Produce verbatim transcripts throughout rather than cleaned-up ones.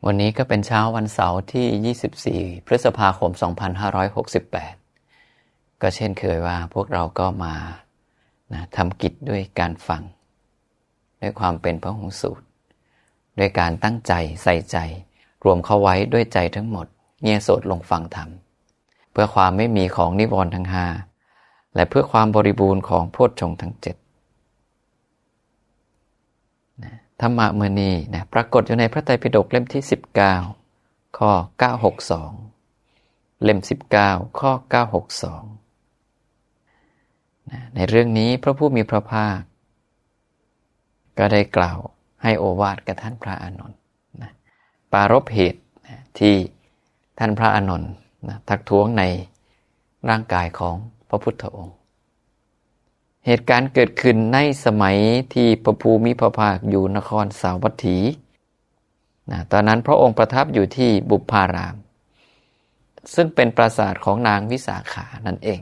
วันนี้ก็เป็นเช้าวันเสาร์ที่ ยี่สิบสี่ พฤษภาคม สองพันห้าร้อยหกสิบแปด ก็เช่นเคยว่าพวกเราก็มานะทำกิจด้วยการฟัง ด้วยความเป็นพระหุสูตร ด้วยการตั้งใจใส่ใจ รวมเข้าไว้ด้วยใจทั้งหมด เงี่ยโสดลงฟังธรรม เพื่อความไม่มีของนิวรณ์ทั้งห้า และเพื่อความบริบูรณ์ของโพชฌงค์ทั้งเจ็ด นะ ธรรมะมื้อนี้นะ ปรากฏอยู่ในพระไตรปิฎกเล่มที่ สิบเก้า ข้อ เก้าหกสอง เล่ม สิบเก้า ข้อ เก้าหกสอง นะ ในเรื่องนี้พระผู้มีพระภาค ก็ได้กล่าวให้โอวาทกับท่านพระอานนท์นะ ปรารภเหตุนะที่ท่านพระอานนท์นะทักท้วงในร่างกายของพระพุทธองค์ เหตุการณ์เกิดขึ้นในสมัยที่พระผู้มีพระภาคอยู่นครสาวัตถีนะ ตอนนั้นพระองค์ประทับอยู่ที่บุพพาราม ซึ่งเป็นปราสาทของนางวิสาขานั่นเอง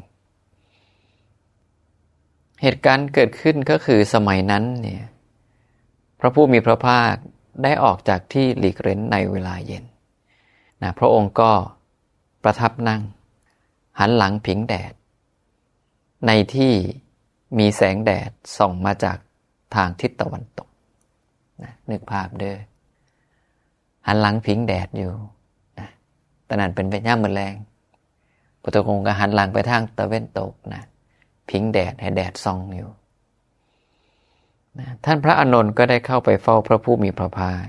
เหตุการณ์เกิดขึ้นก็คือสมัยนั้นเนี่ย พระผู้มีพระภาคได้ออกจากที่หลีกเร้นในเวลาเย็นนะ พระองค์ก็ประทับนั่ง หันหลังผิงแดด ในที่มีแสงแดดส่องมาจากทางทิศตะวันตกนะ นึกภาพเด้อ หันหลังผิงแดดอยู่นะ ตอนนั้นเป็นยามมื้อแลง พุทธองค์ก็หันหลังไปทางตะเวนตกนะ ผิงแดดให้แดดส่องอยู่นะ ท่านพระอานนท์ก็ได้เข้าไปเฝ้าพระผู้มีพระภาค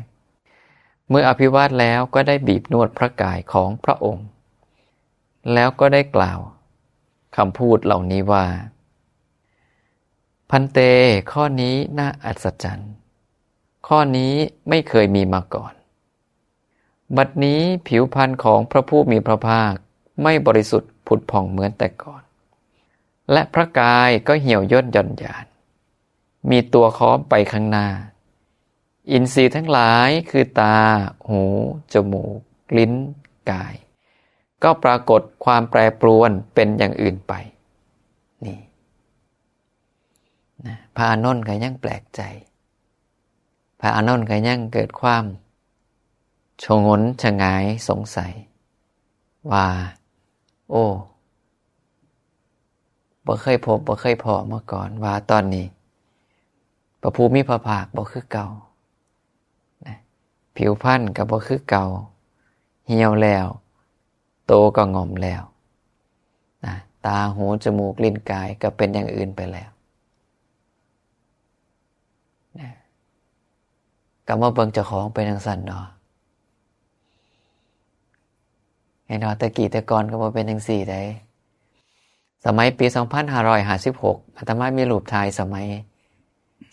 เมื่ออภิวาทแล้วก็ได้บีบนวดพระกายของพระองค์ แล้วก็ได้กล่าวคำพูดเหล่านี้ว่า ภันเต ข้อนี้น่าอัศจรรย์ ข้อนี้ไม่เคยมีมาก่อน บัดนี้ผิวพรรณของพระผู้มีพระภาคไม่บริสุทธิ์ผุดผ่องเหมือนแต่ก่อน และพระกายก็เหี่ยวย่นหย่อนยาน มีตัวค้อมไปข้างหน้า อินทรีย์ทั้งหลายคือตา หู จมูก ลิ้น กาย ก็ปรากฏความแปรปรวนเป็นอย่างอื่นไป นี่นะ พระอานนท์ก็ยังแปลกใจ พระอานนท์ก็ยังเกิดความชงนชงายสงสัย ว่า โอ้ บ่เคยพบบ่เคยพ้อมาก่อน ว่าตอนนี้ พระผู้มีพระภาคบ่คือเก่านะ ผิวพรรณก็บ่คือเก่า เหี่ยวแล้ว โตก็ง่อมแล้วนะ ตา หู จมูก ลิ้น กายก็เป็นอย่างอื่นไปแล้วนะ ก็มาเบิ่งเจ้าของเป็นจั่งซั่นเนาะ เห็นเนาะ แต่กี้แต่ก่อนก็บ่เป็นจั่งซี้ได๋ สมัยปี สองพันห้าร้อยห้าสิบหก อาตมามีรูปถ่ายสมัย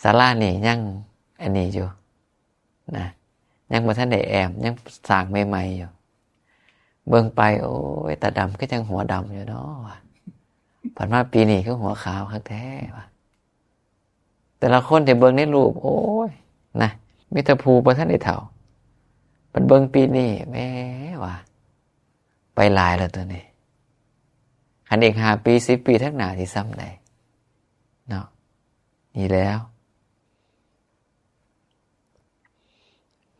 ศาลานี่ยังอันนี้อยู่นะ ยังบ่ทันได้แอม ยังสร้างใหม่ๆอยู่ เบิ่งไป โอ้ย ตาดำคือจั่งหัวดำอยู่เนาะ ว่า ผ่านมาปีนี้คือหัวขาวคักแท้ ว่า แต่ละคนที่เบิ่งในรูป โอ้ย นะ มีแต่ผู้บ่ทันได้เฒ่า มันเบิ่งปีนี้ แหม ว่า ไปหลายแล้วตัวนี้ คันอีกห้าปี สิบปีทางหน้าสิส่ำใดเนาะ นี่แล้ว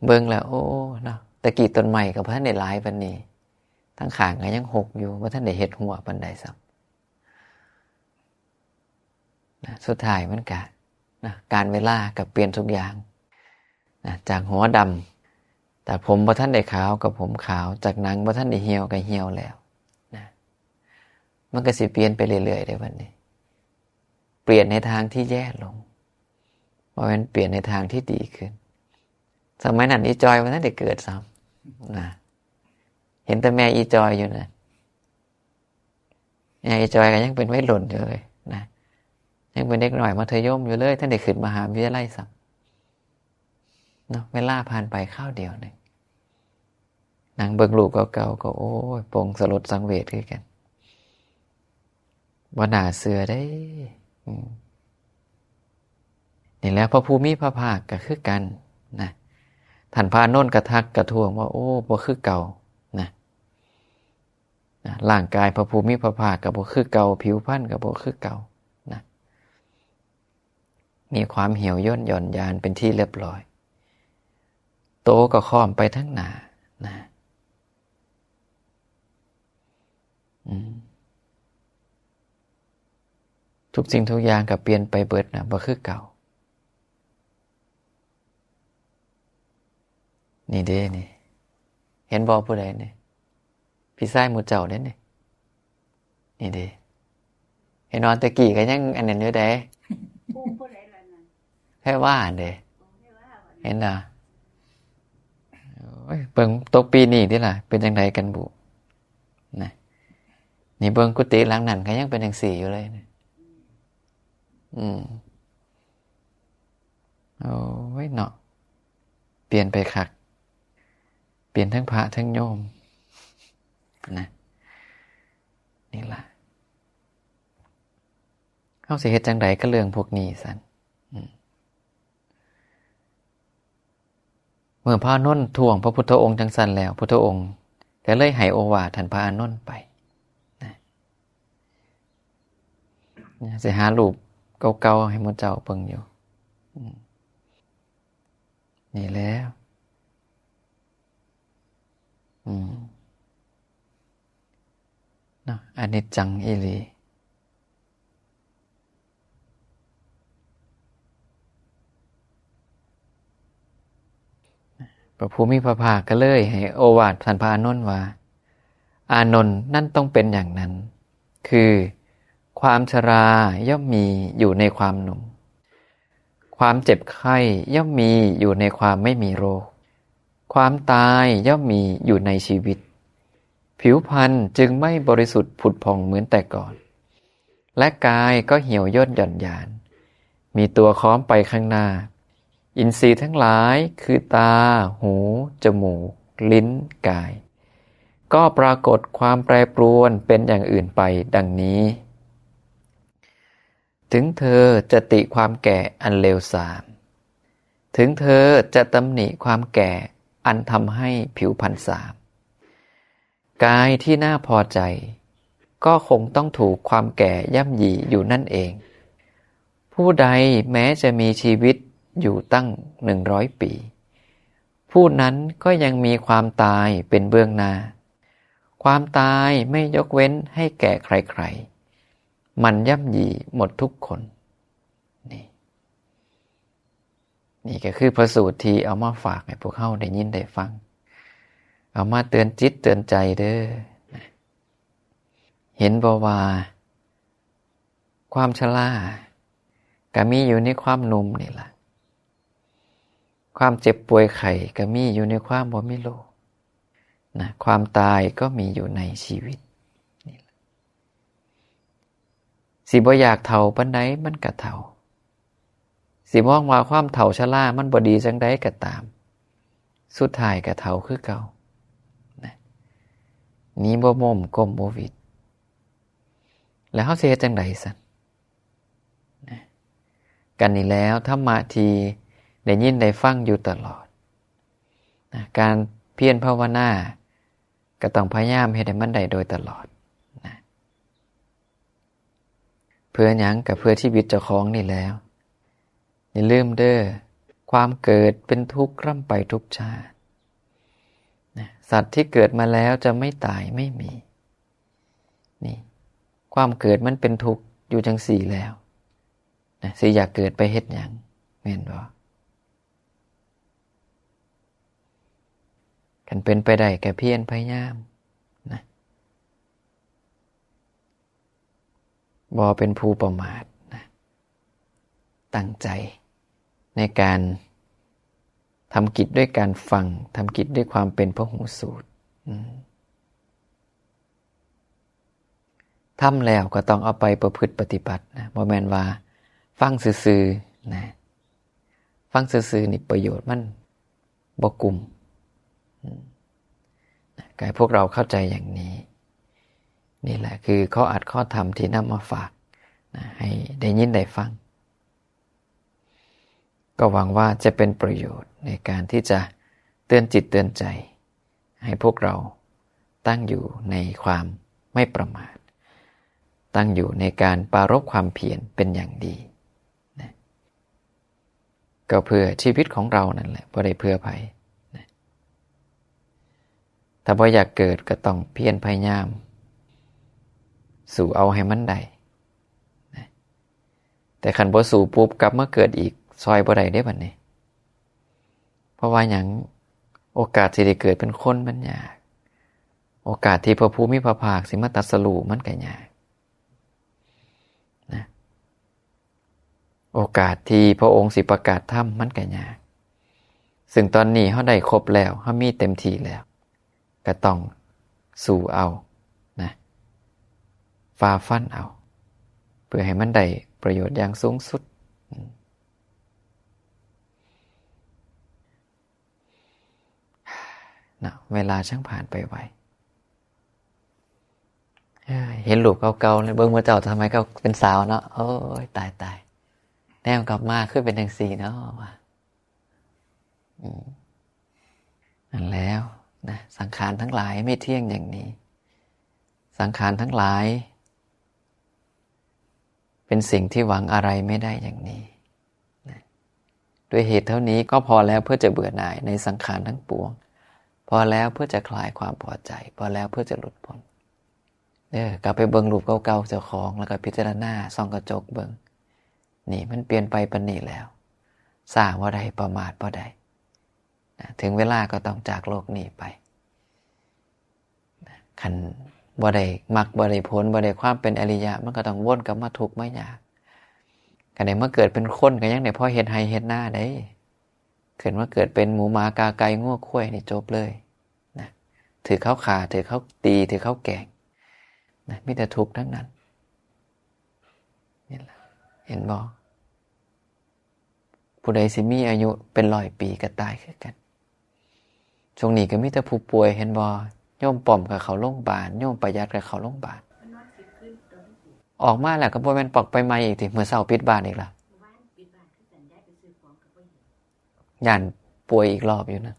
เบิ่งแล้ว โอ้ เนาะ แต่กี้ต้นไม้ก็บ่ทันได้หลายปานนี้ ทั้งข้างก็ยังฮกอยู่ บ่ทันได้เฮ็ดฮั้วปานใดซ้ำนะ สุดท้ายมันก็นะ กาลเวลาก็เปลี่ยนทุกอย่างนะ จากหัวดำ แต่ผมบ่ทันได้ขาวก็ผมขาว จากหนังบ่ทันได้เหี่ยวก็เหี่ยวแล้วนะ มันก็สิเปลี่ยนไปเรื่อยๆเด้บัดนี้ เปลี่ยนในทางที่แย่ลง บ่แม่นเปลี่ยนในทางที่ดีขึ้น สมัยนั้นอีจอยบ่ทันได้เกิดซ้ำนะ เห็นแต่แม่อีจอยอยู่นะ แม่อีจอยก็ยังเป็นวัยรุ่นอยู่เลยนะ ยังเป็นเด็กน้อยมัธยมอยู่เลย ทันได้ขึ้นมหาวิทยาลัยซ้ำเนาะ เวลาผ่านไปคราวเดียวหนึ่ง นั่งเบิ่งรูปเก่าๆก็ โอ้ย ปลงสลดสังเวชคือกัน บ่น่าเชื่อเด้ อืม นี่แหละ พระผู้มีพระภาคก็คือกันนะ ท่านพระอานนท์ก็ทักก็ท้วงว่า โอ้ บ่คือเก่านะ นะ ร่างกายพระผู้มีพระภาคก็บ่คือเก่า ผิวพรรณก็บ่คือเก่านะ มีความเหี่ยวย่นหย่อนยานเป็นที่เรียบร้อย โตก็ค้อมไปทางหน้า นะ อืม ทุกสิ่งทุกอย่างก็เปลี่ยนไปเบิดนะ บ่คือเก่า นี่เด้นี่ เห็นบ่ผู้ใดนี่ พี่ชายหมู่เจ้าเด้นี่ นี่เด้ เห็นนอนแต่กี้ก็ยังอันนั้นอยู่เด้ ผู้ผู้ใดล่ะนั่น แพรวาเด้ ผู้แพรวา เห็นบ่ โอ้ย เบิ่งตกปีนี้ติล่ะ เป็นจั่งใดกันบุ นะ นี่เบิ่งกุฏิหลังนั้นก็ยังเป็นจั่งซี้อยู่เลยนะ อืม โอ้ยเนาะ เปลี่ยนไปคัก เปลี่ยนทั้งพระทั้งโยม นะ นี่ล่ะ เฮาสิเฮ็ดจั่งใดกับเรื่องพวกนี้ซั่น อืม เมื่อพระอานนท์ท้วงพระพุทธองค์จั่งซั่นแล้ว พุทธองค์ก็เลยให้โอวาทท่านพระอานนท์ไป นะ สิหารูปเก่าๆให้หมู่เจ้าเบิ่งอยู่ อืม นี่แล้ว อืม เนาะ อนิจจังอีหลี พระผู้มีพระภาคก็เลยให้โอวาทท่านพระอานนท์ว่า อานนท์ นั่นต้องเป็นอย่างนั้น คือความชราย่อมมีอยู่ในความหนุ่ม ความเจ็บไข้ย่อมมีอยู่ในความไม่มีโรค ความตายย่อมมีอยู่ในชีวิต ผิวพรรณจึงไม่บริสุทธิ์ผุดผ่องเหมือนแต่ก่อน และกายก็เหี่ยวย่นหย่อนยาน มีตัวค้อมไปข้างหน้า อินทรีย์ทั้งหลายคือตา หู จมูก ลิ้น กาย ก็ปรากฏความแปรปรวนเป็นอย่างอื่นไปดังนี้ ถึงเธอจะติความแก่อันเลวทราม ถึงเธอจะตำหนิความแก่อันทำให้ผิวพรรณสาม กายที่น่าพอใจ ก็คงต้องถูกความแก่ย่ำยีอยู่นั่นเอง ผู้ใดแม้จะมีชีวิตอยู่ตั้งหนึ่งร้อยปี ผู้นั้นก็ยังมีความตายเป็นเบื้องหน้า ความตายไม่ยกเว้นให้แก่ใครๆ มันย่ำยีหมดทุกคน นี่ นี่ก็คือพระสูตรที่เอามาฝากให้พวกเฮาได้ยินได้ฟัง เอามาเตือนจิตเตือนใจเด้อ นะ เห็นบ่ว่า ความชราก็มีอยู่ในความหนุ่มนี่ล่ะ ความเจ็บป่วยไข้ก็มีอยู่ในความบ่มีโรค นะ ความตายก็มีอยู่ในชีวิตนี่ล่ะ สิบ่อยากเฒ่าปานใดมันก็เฒ่า สิมองว่าความเฒ่าชรามันบ่ดีจั่งใดก็ตาม สุดท้ายก็เฒ่าคือเก่า นะ หนีบ่ม้มก้มบ่หวิด แล้วเฮาสิเฮ็ดจั่งใดซั่น นะ กันนี่แล้ว ธรรมะที่ได้ยินได้ฟังอยู่ตลอด นะ การเพียรภาวนา ก็ต้องพยายามเฮ็ดให้มันได้โดยตลอด นะ เพื่อหยัง ก็เพื่อชีวิตเจ้าของนี่แล้ว อย่าลืมเด้อ ความเกิดเป็นทุกข์ร่ำไปทุกชาติ นะ สัตว์ที่เกิดมาแล้วจะไม่ตายไม่มี นี่ ความเกิดมันเป็นทุกข์อยู่จั่งซี้แล้ว นะ สิอยากเกิดไปเฮ็ดหยัง แม่นบ่ คันเป็นไปได้ก็เพียรพยายาม นะ บ่เป็นผู้ประมาท นะ ตั้งใจในการทำกิจด้วยการฟัง ทำกิจด้วยความเป็นพหูสูตร อืม ทำแล้วก็ต้องเอาไปประพฤติปฏิบัตินะ บ่แม่นว่าฟังซื่อๆ นะ ฟังซื่อๆ นี่ประโยชน์มันบ่กุ้ม อืม นะ ก็ให้พวกเราเข้าใจอย่างนี้ นี่แหละคือข้ออัดข้อธรรมที่นำมาฝากนะ ให้ได้ยินได้ฟัง ก็หวังว่าจะเป็นประโยชน์ในการที่จะเตือนจิตเตือนใจ ให้พวกเราตั้งอยู่ในความไม่ประมาท ตั้งอยู่ในการปรารภความเพียรเป็นอย่างดี นะ ก็เพื่อชีวิตของเรานั่นแหละ บ่ได้เพื่อไผ นะ ถ้าบ่อยากเกิดก็ต้องเพียรพยายาม สู้เอาให้มันได้นะ แต่คันบ่สู้ปุ๊บกลับมาเกิดอีก ซ่อยบ่ได้เด้บัดนี้ เพราะว่าหยัง โอกาสสิได้เกิดเป็นคนมันยาก โอกาสที่พระผู้มีพระภาคสิมาตรัสรู้มันก็ยากนะ โอกาสที่พระองค์สิประกาศธรรมมันก็ยาก ซึ่งตอนนี้เฮาได้ครบแล้ว เฮามีเต็มที่แล้ว ก็ต้องสู้เอานะ ฝ่าฟันเอา เพื่อให้มันได้ประโยชน์อย่างสูงสุด อืม นะ เวลาช่างผ่านไปไว เอ้ย เห็นรูปเก่าๆเลย เบิ่งมื้อเจ้าสมัยเก่าเป็นสาวเนาะ โอ้ย ตายๆ แนมกลับมาคือเป็นจั่งซี้เนาะ ว่า อืม นั่นแล้วนะ สังขารทั้งหลายไม่เที่ยงอย่างนี้ สังขารทั้งหลาย เป็นสิ่งที่หวังอะไรไม่ได้อย่างนี้นะ ด้วยเหตุเท่านี้ก็พอแล้วเพื่อจะเบื่อหน่ายในสังขารทั้งปวง พอแล้วเพื่อจะคลายความพอใจ พอแล้วเพื่อจะหลุดพ้น เออ กลับไปเบิ่งรูปเก่าๆเจ้าของ แล้วก็พิจารณา ส่องกระจกเบิ่ง นี่มันเปลี่ยนไปปานนี้แล้ว ช้าบ่ได้ ประมาทบ่ได้นะ ถึงเวลาก็ต้องจากโลกนี้ไปนะ คันบ่ได้มรรค บ่ได้ผล บ่ได้ความเป็นอริยะ มันก็ต้องวนกลับมาทุกข์มายาก คันได้มาเกิดเป็นคนก็ยังได้พอเฮ็ดไร่เฮ็ดนาได้ ขึ้นมาเกิดเป็นหมูหมากาไก่งัวควายนี่จบเลยนะ ถืกเขาฆ่า ถืกเขาตี ถืกเขาแกล้งนะ มีแต่ทุกข์ทั้งนั้น นี่ล่ะ เห็นบ่ ผู้ใดสิมีอายุเป็นร้อยปีก็ตายคือกัน ช่วงนี้ก็มีแต่ผู้ป่วย เห็นบ่ โยมป้อมก็เข้าโรงพยาบาล โยมประหยัดก็เข้าโรงพยาบาล ออกมาแล้วก็บ่แม่นปอกไปใหม่อีกติ มื้อเช้าปิดบ้านอีกล่ะ ย้านป่วยอีกรอบอยู่นะ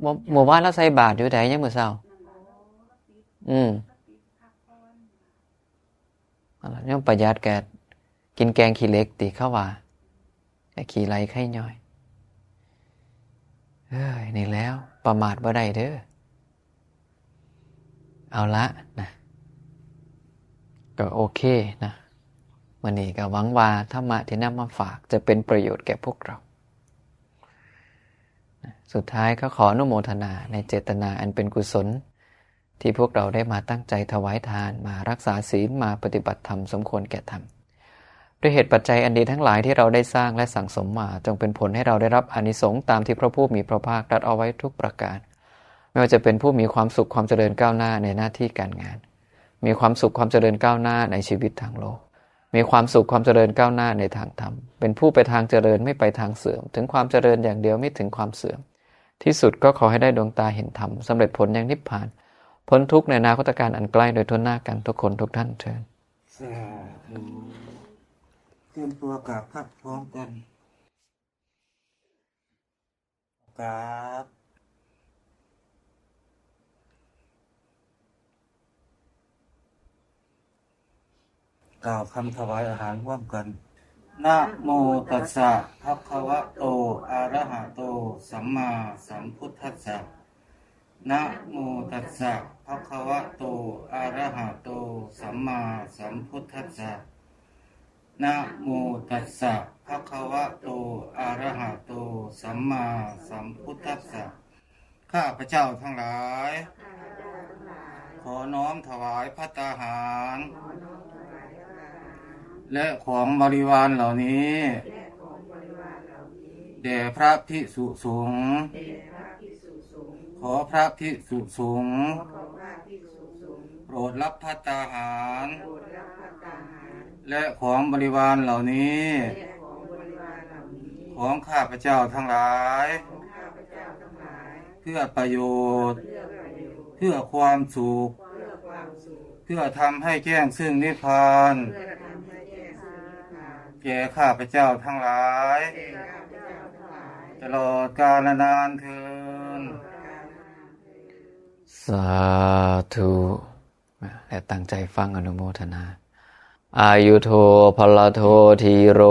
เมื่อ เมื่อวานลาวใส่บาตรอยู่ใด ยังมื้อเช้า อืม นั่นล่ะ ยังประหยัด ก็กินแกงขี้เหล็กติ เขาว่า แต่ขี้ไหลไคย่อย เอ้ย นี่แล้ว ประมาทบ่ได้เด้อ เอาละนะ ก็โอเคนะ มื้อนี้ก็หวังว่าธรรมะที่นำมาฝากจะเป็นประโยชน์แก่พวกเรานะ สุดท้ายก็ขออนุโมทนาในเจตนาอันเป็นกุศล ที่พวกเราได้มาตั้งใจถวายทาน มารักษาศีล มาปฏิบัติธรรมสมควรแก่ธรรม ด้วยเหตุปัจจัยอันดีทั้งหลายที่เราได้สร้างและสั่งสมมา จงเป็นผลให้เราได้รับอานิสงส์ตามที่พระผู้มีพระภาคตรัสเอาไว้ทุกประการ ไม่ว่าจะเป็นผู้มีความสุขความเจริญก้าวหน้าในหน้าที่การงาน มีความสุขความเจริญก้าวหน้าในชีวิตทางโลก มีความสุขความเจริญก้าวหน้าในทางธรรม เป็นผู้ไปทางเจริญไม่ไปทางเสื่อม ถึงความเจริญอย่างเดียวไม่ถึงความเสื่อม ที่สุดก็ขอให้ได้ดวงตาเห็นธรรม สำเร็จผลยังนิพพาน พ้นทุกข์ในอนาคตกาลอันใกล้โดยทั่วหน้ากันทุกคนทุกท่านเทอญ สาธุ เตรียมตัวกราบครับ พร้อมกัน กราบ กล่าวคำถวายอาหารร่วมกัน นะโมตัสสะ ภะคะวะโต อะระหะโต สัมมาสัมพุทธัสสะ นะโมตัสสะ ภะคะวะโต อะระหะโต สัมมาสัมพุทธัสสะ นะโมตัสสะ ภะคะวะโต อะระหะโต สัมมาสัมพุทธัสสะ ข้าพเจ้าทั้งหลาย ขอน้อมถวายภัตตาหาร และของบริวารเหล่านี้ แด่พระภิกษุสงฆ์ ขอพระภิกษุสงฆ์ โปรดรับภัตตาหาร และของบริวารเหล่านี้ ของข้าพเจ้าทั้งหลาย เพื่อประโยชน์ เพื่อความสุข เพื่อทำให้แจ้งซึ่งนิพพาน แก่ข้าพเจ้าทั้งหลาย ตลอดกาลนานเทอญ สาธุ และตั้งใจฟังอนุโมทนา อายุโทพลโท ธีโร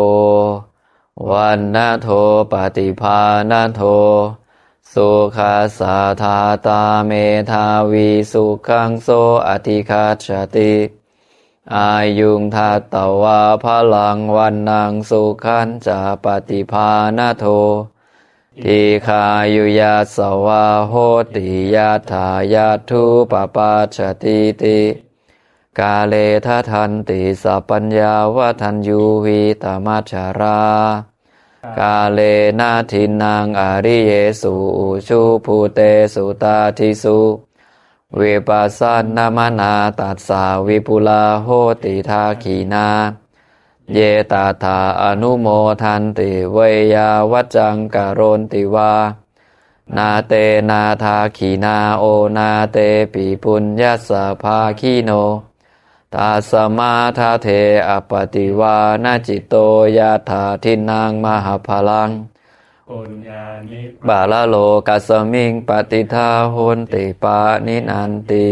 วัณโท ปฏิภาณโท สุขัสสะ ทาตา เมธาวี สุขัง โส อธิคัจฉติ อายุง ทัตตวา พลัง วัณณัง สุขัญ จะ ปฏิภาณโท ทีฆายุยัสสะวา โหติ ยัตถา ยัตถูปปัชชติติ กาเล ทะทันติ สัพพัญญา วัฒัญญู วีตมัจฉรา กาเลนะ ทินนัง อริเยสุ อุชุ ภูเตสุ ตาทิสุ วิปัสสันนมนา ตัสสา วิปุลา โหติ ทักขิณา เย ตัฏฐา อนุโมทันติ เวยาวัจจัง กะโรนติวา นาเตนะ ทักขิณา โอนาเตปิ ปุญญัสสะ ภาคิโน ตัสมา ทะเท อัปปติวานะ จิตโต ยัตถา ทินนัง มหาพลัง ปุญญานิ ปะระโลกัสสมิง ปะติฏฐา โหนติ ปะนินันติ